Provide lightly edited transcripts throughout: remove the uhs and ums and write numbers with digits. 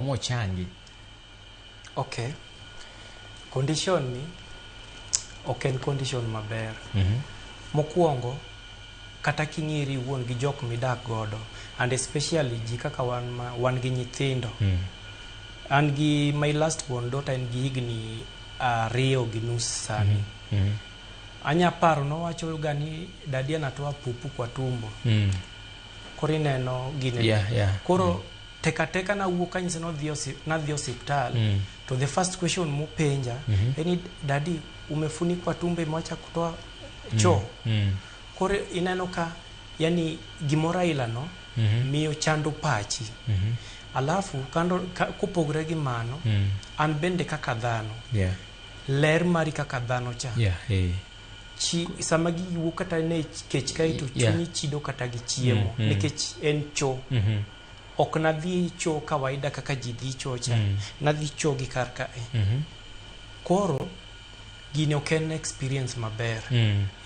Mochangi. Okay. Condition ni ok en condition maber. Mokwongo, kata king'iri iwuon gi jok midak godo, and especially ji kaka wan ma wan gi nyithindo. An gi my last born daughter en gi higni 2.5 sani. Anya paro nowacho ga ni daddy anatoa pupu kwa tumbo. Koro ineno gine. Koro teka teka nawuok kanyise nodhi nadhi osiptal to the first question mopenja en ni, "Daddy, umefunikwa tumbo, imewacha kutoa choo?" Koro ineno ka yani gimoro aila no miyo chando pachi. Alafu kando ka, kopogore gi mano, an bende kaka dhano, ler mari kaka dhano cha chi sama gigi wuok kata ne kech kae to chunyi chido kata gi chiemo nikech en choo. Ok nadhi choo kawaida kaka ji dhi choo cha. Nadhi choo gi kar kae. Koro gini ok en experience maber.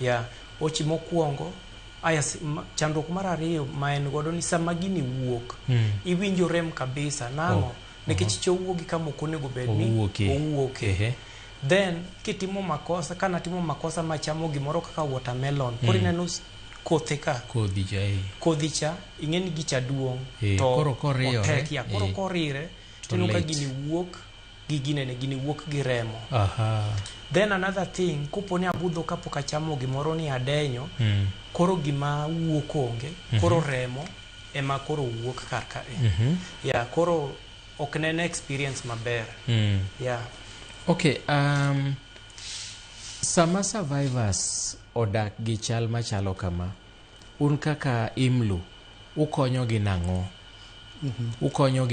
Yeah. Ochi mokwongo aya chandruok mar ariyo ma en godo ni sama gini wuok, iwinjo rem kabisa nang'o? Oh. Nikech choo wuok gi kama ok onego bed ni owuokie. Owuokie. Then kitimo makosa, ka natimo makosa machamo gimoro kaka watermelon, koro ineno kothe ka. Kodhi cha eh. Kodhi cha, ing'e ni gicha duong' to koro koriyore, otek ya koro korire to tineno ka lit. Gini wuok gi ginene, gini wuok gi remo. Then another thing, kopo ni abudho kapok achamo gimoro ni adenyo, koro gima wuok onge, koro remo ema koro wuok kar kae. Yeah, koro ok ne en experience maber. Yeah. Okay, sama survivors odak gi chal machalo kama, un kaka IMLU, ukonyogi nang'o? Ukonyogi